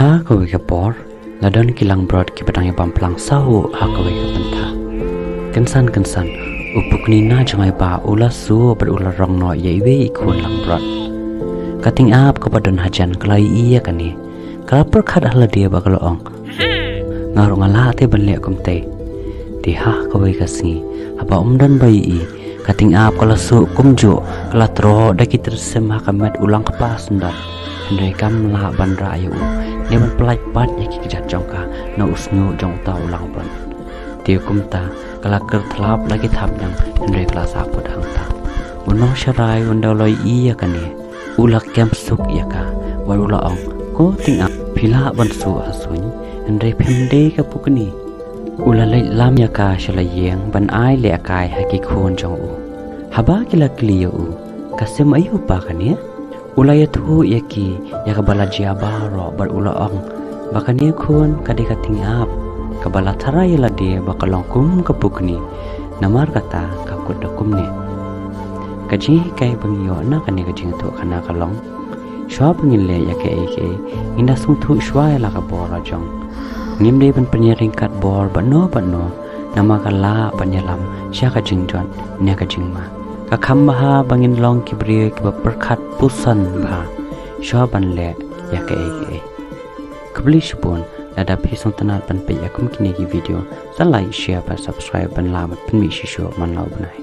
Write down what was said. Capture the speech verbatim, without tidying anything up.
Ha kawei ka por, la don ki langbrot kiba dang ïa bam phlang sahuh ha kawei ka pyntha. Kynsan kynsan, u pukni na jngai ba u la suh bad u la rong noh ïa iwei i khun langbrot. Ka tyngab kaba don hajan ka la ïohi ïa kane, ka la pyrkhat ha lade bad ka la ong, nga ruh nga lah te ban leh kumtei. Te ha kawei ka sngi, haba um don ba ïohi, ka tyngab ka la suh kumjuh, ka la troh da ki tyrsim ha ka met u langkpa syndon. Hynrei kam lah ban rah ïa u ne ban pyllait pat ïa ki kjat jong ka na u shñiuh jong uta u langbrot. Te kumta ka la kyrthlap la ki thapniang, hynrei ka la sahkut hangta. U nongsharai ynda u la ïohi ïa kane, u la kem suk ïa ka bad u la ong, ko tyngab, phi lah ban suh ha suiñ, hynrei phim dei ka pukni. U la leit lam ïa ka sha la ïing ban ai lehkai ha ki khun jong u. Haba ki la kylli ïa u, ka sim aïu pa kane? U la ïathuh ïa ki ïa kaba la jia baroh bad u la ong ba kane khun ka dei ka tyngab kaba la tharai ïa lade ba ka long kum ka pukni. Namar kata ka kut da kumne. Ka jinghikai ba ngi ïoh na kane ka jingïathuhkhana ka long, shuwa ba ngin leh ïa kaei kaei, ngin da sngewthuh shuwa ïa la ka bor la jong. Ngim dei ban pynïaryngkat bor bad no bad no, namar ka lah ban ïalam sha ka jingjot ne ka jingma. Ka kham bha ba ngin long ki briew kiba pyrkhat puson bha shuwa ban leh ïa kaei kaei. Khublei shibun lada phi sngewtynnat ban peit ïa kum kine ki video, sa like, share bad subscribe ban lah ban pynmih shisha. Man la u bnai.